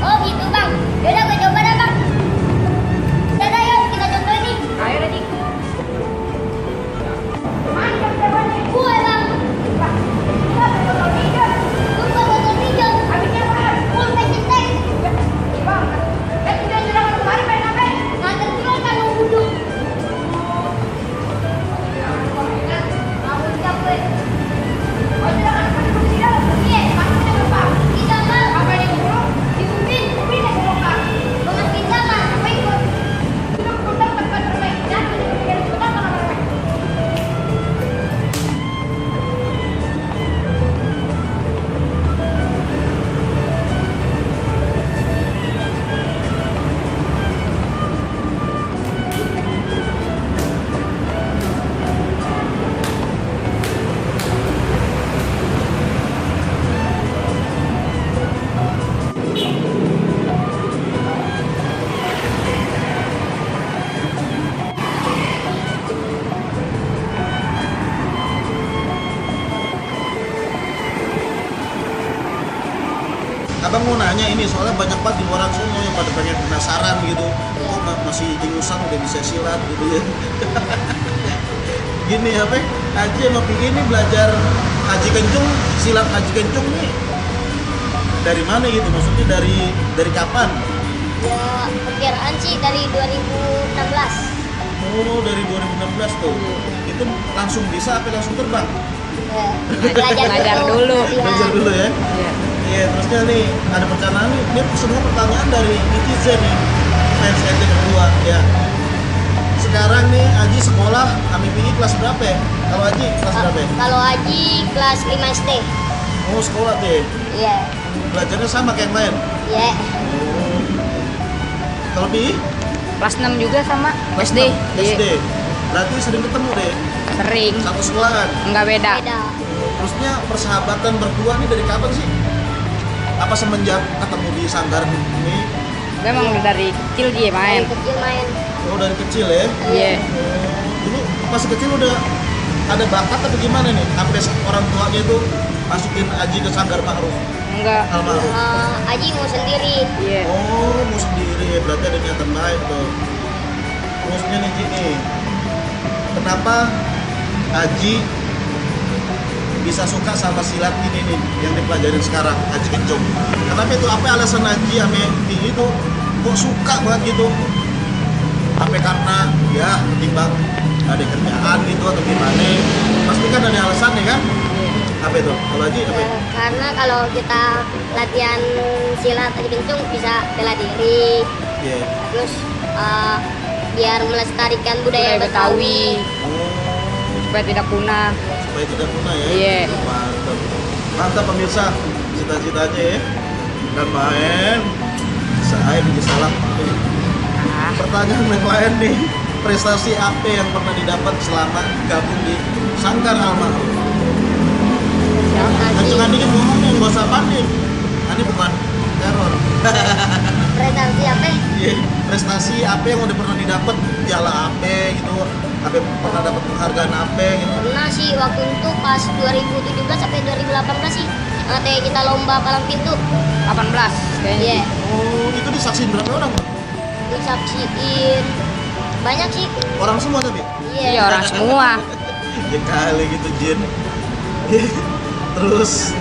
Oh gitu bang, yaudah gue coba dah bang. Dadah yuk, kita contoh nih. Ayo Radik. Mantap jawabannya. Gue bang. Kita botol hijau. Gue botol hijau. Habisnya apa? Full fashion tag. Iya bang. Udah sudah kemarin main apa? Nganter jual kan mau wudhu. Aku siap gue. Oh sudah kan masih di dalam. Iya, maksudnya berapa? Kita bang. Apa yang buruk? Dikumpin, kupin yang buruk bang. Banget kita bang. Apa itu? Sudah kundang tempat bermain. Dan sudah kundang tempat bermain. Abang mau nanya ini, soalnya banyak banget di luar sana yang pada pengen penasaran gitu. Oh masih ingusan udah bisa silat gitu ya. Gini apa? Haji sama Pi ini belajar Haji Kencung, silat Haji Kencung nih dari mana gitu? Maksudnya dari kapan? Ya, perkiraan sih dari 2016. Oh dari 2016 tuh. Itu langsung bisa apa langsung terbang? Ya, Belajar dulu. Belajar dulu ya. Iya. Iya, terusnya nih ada pertanyaan nih, ini semua pertanyaan dari netizen nih, fans RT kedua ya. Sekarang nih Aji sekolah AMPI kelas berapa ya? Kalau Aji kelas berapa ya? Kalau Haji kelas 5 SD. Oh sekolah deh, Iya. belajarnya sama kayak yang lain? Iya. Oh. Kalau Pi? Kelas 6 juga sama Kelas SD. 6 SD, Iya. berarti sering ketemu deh, Sering. satu sekolahan. Enggak beda. Beda. Terusnya persahabatan berdua nih dari kapan sih? Apa semenjak ketemu di sanggar ini? Gue emang udah dari kecil dia main. Dari kecil main. Oh dari kecil ya? Iya. Dulu pas kecil udah ada bakat apa gimana nih? Sampai orang tuanya itu masukin Aji ke sanggar Ma'ruf Enggak. Almarhum. Haji mau sendiri. Iya. Oh mau sendiri, berarti ada niatan baik tuh. Terusnya nih Ji nih, kenapa Aji bisa suka sama silat ini nih yang dipelajarin sekarang Haji Kencung? Kenapa itu? Apa alasan Haji sama Pi itu kok suka banget gitu? Apa karena ya ketimbang ada kerjaan gitu atau gimana? Pasti kan ada alasannya kan? Apa itu? Kalau Haji apa? Ya, karena kalau kita latihan silat Haji Kencung bisa bela diri. Iya. Terus biar melestarikan budaya Betawi. Oh, Supaya tidak punah. supaya tidak punah ya? Iya. Mantap. Mantap pemirsa, cita-citanya ya. Dan main, saya biji salah. Nah, Pertanyaan yang lain nih, prestasi apa yang pernah didapat selama gabung di Sanggar Almarhum? Kencungan dikit ngomong nih, gak usah panik. Ini bukan teror. Prestasi apa? Iya, prestasi apa yang udah pernah didapat, piala apa gitu, apa yang pernah dapat penghargaan apa gitu. Pernah sih waktu itu pas 2017 sampai 2018 sih. Kayak kita lomba palang pintu. 18 kayaknya. Iya. Oh, itu disaksiin berapa orang? Bang? Disaksiin banyak sih. Orang semua tapi? Iya, orang semua. Ya kali gitu Jin. Terus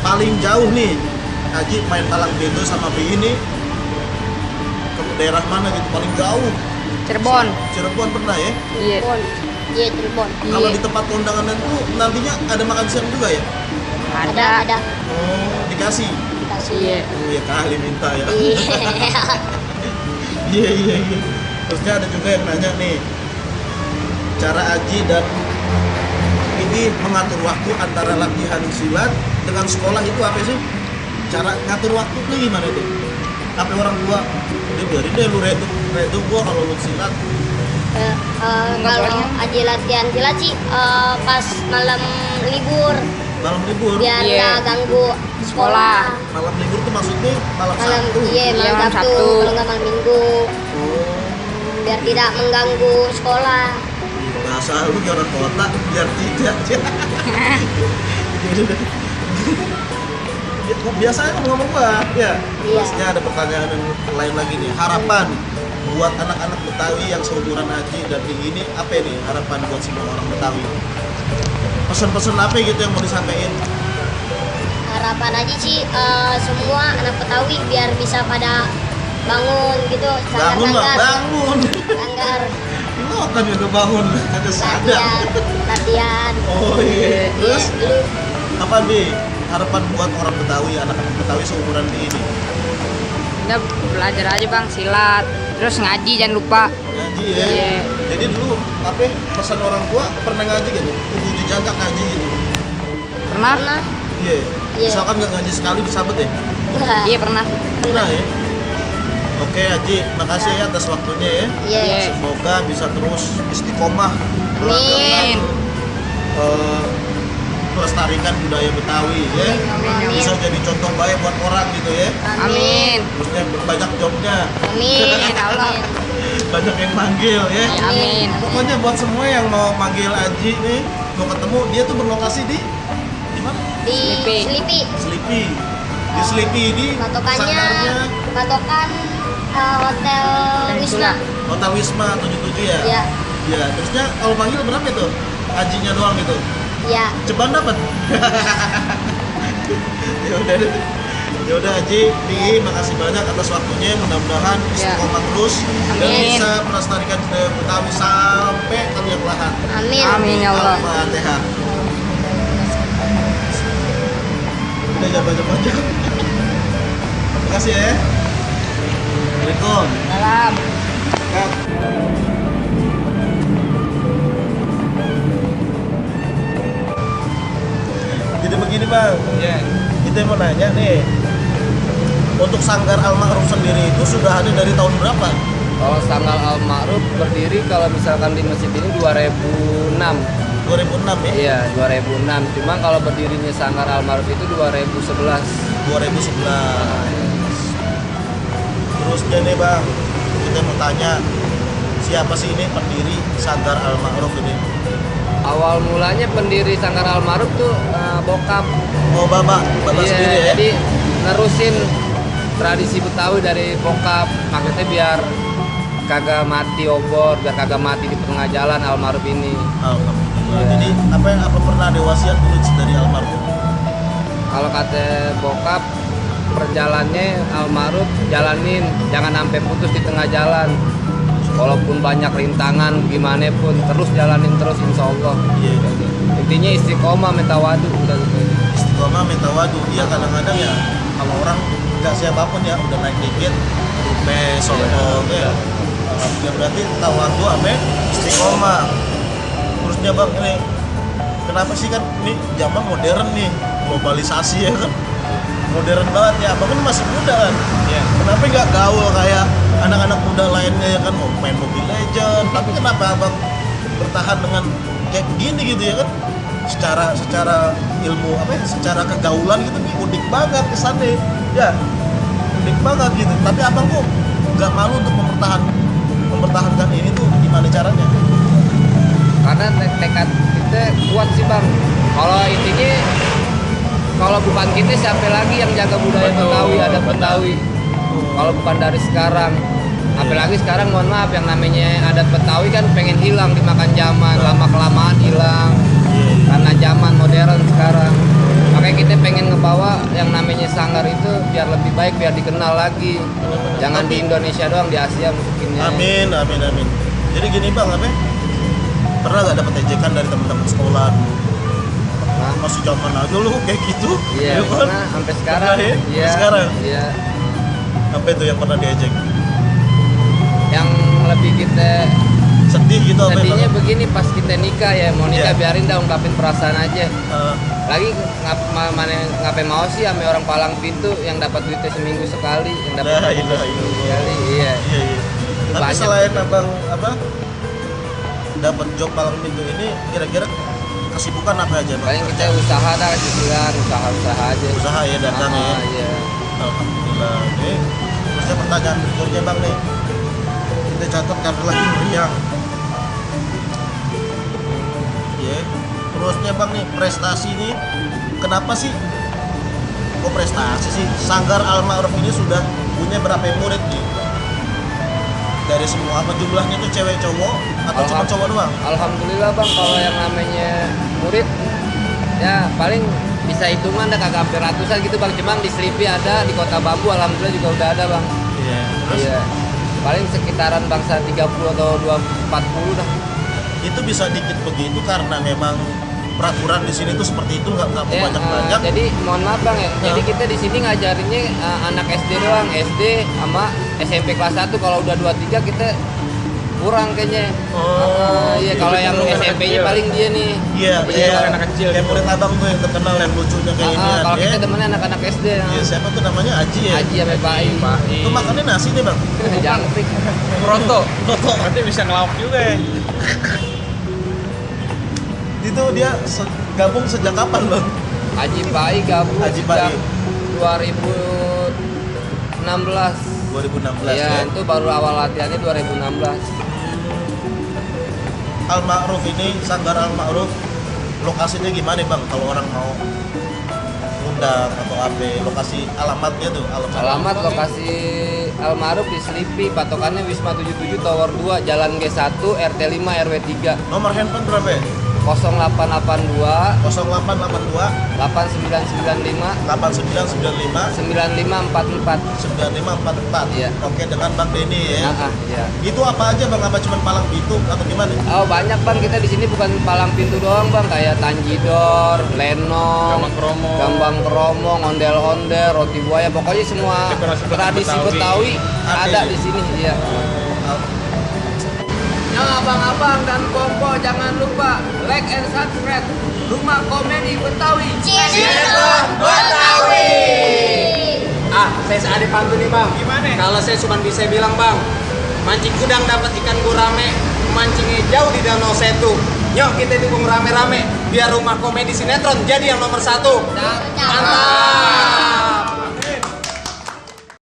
paling jauh nih Haji main palang pintu sama Pi ini ke daerah mana gitu paling jauh? Cirebon. Cirebon pernah ya? Iya. Cirebon. Iya, Cirebon. Kalau Iya. di tempat kondangan itu nantinya ada makan siang juga ya? Ada. Oh, dikasih. Dikasih. Iya. Oh ya kali minta ya. Iya. Iya. Terusnya ada juga yang nanya nih, cara Aji dan ini mengatur waktu antara latihan silat dengan sekolah itu apa sih? Cara ngatur waktu tuh gimana tuh? Apa orang tua? Dia biarin deh lu redu gua kalau lu silat. Kalau Aji latihan silat sih pas malam libur Malam libur. biar Iya. nggak ganggu sekolah. Malam libur tuh maksudnya malam Malam Sabtu. iya Iya, malam malam Sabtu Sabtu. kalau nggak malam Minggu Oh, biar tidak mengganggu sekolah. bahasa lu kayak orang kota biar tidak. Biasanya ngomong gua, ya. Iya. Terusnya ada pertanyaan yang lain lagi nih. Harapan buat anak-anak Betawi yang seumuran Aji dan ini apa nih harapan buat semua orang Betawi? Pesan-pesan apa gitu yang mau disampaikan? Harapan Aji sih semua anak Betawi biar bisa pada bangun gitu Bangun lah, sanggar-sanggar bangun. sanggar Lu kan udah bangun, ada sadar. latihan. Oh iya. Terus Dulu apa nih harapan buat orang Betawi, anak-anak Betawi seumuran di ini? Udah belajar aja bang silat. Terus ngaji jangan lupa. Ngaji ya. Iya. Jadi dulu apa pesan orang tua pernah ngaji gitu? Kudu dijaga ngaji gitu. Pernah? pernah Iya. Iya. Misalkan nggak ngaji sekali disabet ya? enggak Iya pernah. Pernah ya. Oke Haji, makasih ya atas waktunya ya. iya Iya. Semoga bisa terus istiqomah Amin. melestarikan budaya Betawi ya. Amin. Bisa jadi contoh baik buat orang gitu ya. Amin. Terusnya banyak jobnya, Amin. Amin, Allah. banyak yang manggil ya. Amin. Pokoknya buat semua yang mau manggil Aji nih, mau ketemu dia tuh berlokasi di mana? Di Selipi. Selipi. Selipi. Di Selipi ini Patokannya sanggarnya patokan Hotel Wisma. Hotel Wisma 77 ya. Ya, Ya, terusnya kalau manggil berapa itu? Ajinya doang gitu. ya. Ceban dapat. Ya udah deh. Ya udah Haji, Bi, makasih banyak atas waktunya. Mudah-mudahan istiqomah terus dan Amin. bisa melestarikan budaya Betawi sampai ke lahan. Amin. Amin ya Allah. Al-Fatihah. Udah jangan banyak-banyak. Terima kasih ya. Assalamualaikum. Salam. Kak. Jadi begini bang, Iya. kita mau nanya nih, untuk Sanggar Al-Ma'ruf sendiri itu sudah ada dari tahun berapa? Kalau Sanggar Al-Ma'ruf berdiri kalau misalkan di masjid ini 2006. 2006 ya? Iya, 2006. Cuma kalau berdirinya Sanggar Al-Ma'ruf itu 2011. 2011. Terus jadi bang, kita mau tanya, siapa sih ini pendiri Sanggar Al-Ma'ruf ini? Awal mulanya pendiri Sanggar Al-Ma'ruf tuh bokap. Oh bapak sendiri ya? Jadi nerusin tradisi Betawi dari bokap. Maksudnya biar kagak mati obor, biar kagak mati di tengah jalan Al-Ma'ruf ini. Alhamdulillah. Iya. Jadi apa pernah ada wasiat dulu dari almarhum? Kalau kata bokap, perjalannya Al-Ma'ruf jalanin, jangan sampai putus di tengah jalan. Walaupun banyak rintangan gimana pun terus jalanin terus insya Allah. Iya. Intinya istiqomah metawadu udah gitu. Istiqomah minta wadu. Iya kadang-kadang ya kalau orang nggak siapapun ya udah naik dikit, rupe, sombong ya. Ya berarti tawadu apa? Istiqomah. Terusnya bang ini kenapa sih kan ini zaman modern nih, globalisasi ya kan? Modern banget ya, abang kan masih muda kan? Iya. Kenapa nggak gaul kayak anak-anak muda lainnya ya kan mau main Mobile Legend? Tapi kenapa abang bertahan dengan kayak begini gitu ya kan? Secara ilmu apa ya? Secara kegaulan gitu nih unik banget kesannya, ya unik banget gitu. Tapi abang kok nggak malu untuk mempertahankan ini tuh gimana caranya? Karena tekad kita kuat sih bang. Kalau intinya kalau bukan kita siapa lagi yang jaga budaya Betul, Betawi, ada benar. Betawi. Kalau bukan dari sekarang, apalagi sekarang mohon maaf yang namanya adat Betawi kan pengen hilang dimakan zaman, lama kelamaan hilang karena zaman modern sekarang. Makanya kita pengen ngebawa yang namanya sanggar itu biar lebih baik, biar dikenal lagi. Jangan di Indonesia doang, di Asia mungkinnya. Amin, amin, amin. Jadi gini bang, apa? Pernah nggak dapat ejekan dari teman-teman sekolah? Nah, Masih zaman aja lu kayak gitu? iya, ya kan? karena sampai sekarang. Pernah ya? Iya, Sekarang? iya. Apa itu yang pernah diejek? Yang lebih kita Sedih gitu apa ya, sedihnya Bang? begini pas kita nikah ya, mau nikah Iya. biarin dah ungkapin perasaan aja. Eh, Lagi ngapain mau sih sama orang palang pintu yang dapat duitnya seminggu sekali, yang dapat La duitnya ilaha seminggu illallah. sekali, iya. Iya, iya. Tapi Banyak. selain abang apa dapat job palang pintu ini, kira-kira kesibukan apa aja bang? Paling kita usaha dah, cicilan, usaha aja. Usaha ya dagang ya. Iya. Alhamdulillah. Oke. Terusnya pertanyaan berikutnya bang nih. Kita catat karena lagi meriang. Ya. Terusnya bang nih prestasi nih. Kenapa sih? Kok prestasi sih? Sanggar Al Ma'ruf ini sudah punya berapa murid nih? Dari semua apa jumlahnya tuh cewek cowok atau cuma cowok doang? Alhamdulillah bang, kalau yang namanya murid ya paling bisa hitungan dah kagak hampir ratusan gitu bang. Cuma di Selipi ada, di Kota Bambu alhamdulillah juga udah ada bang. Iya. Terus Iya. Paling sekitaran bangsa 30 atau 40 dah. itu bisa dikit begitu karena memang peraturan di sini tuh seperti itu nggak mau Ya, banyak-banyak. jadi mohon maaf bang ya. Jadi kita di sini ngajarinnya anak SD doang, SD sama SMP kelas 1. Kalau udah 2 3 kita kurang kayaknya. Oh, Iya, jadi kalau yang cenderung anak SMP-nya kecil. paling dia nih. Iya, Iya, anak kecil Kayak gitu. murid abang tuh yang terkenal yang lucunya kayak ini. Kalau ya. kita demennya anak-anak SD. Iya, siapa tuh namanya Aji ya? Haji sama Pai. Itu makannya nasi nih bang. Jangkrik. Pronto. Berarti bisa ngelawak juga ya. Itu dia gabung sejak kapan bang? Haji Pai gabung Haji sejak Pai. 2016. 2016 Iya, ya. itu baru awal latihannya 2016. Al Ma'ruf ini, Sanggar Al Ma'ruf, lokasinya gimana bang? Kalau orang mau undang atau apa? Lokasi alamatnya tuh? Alamat lokasi Al-Ma'ruf di Selipi, patokannya Wisma 77 Tower 2, Jalan G1, RT 5 RW 3, Nomor handphone berapa ya? 0882 0882 8995 8995 9544. 9544. Iya. Oke, dengan Bang Denny ya. Iya. Itu apa aja bang? Apa cuma palang pintu atau gimana? Oh banyak bang, kita di sini bukan palang pintu doang bang, kayak tanjidor, lenong, Gambang kromo, kromo. ondel-ondel, roti buaya, pokoknya semua Dekorasi tradisi Betawi. Betawi Ada ada di- di sini. Iya. Nah, abang-abang dan pompo jangan lupa like and subscribe Rumah Komedi Betawi. Sinetron Betawi. Saya ada pantun nih bang. Gimana? Kalau saya cuma bisa bilang bang, mancing udang dapat ikan gurame, mancingnya jauh di Danau Setu. Yuk kita dukung rame-rame, biar Rumah Komedi Sinetron jadi yang nomor 1. Mantap.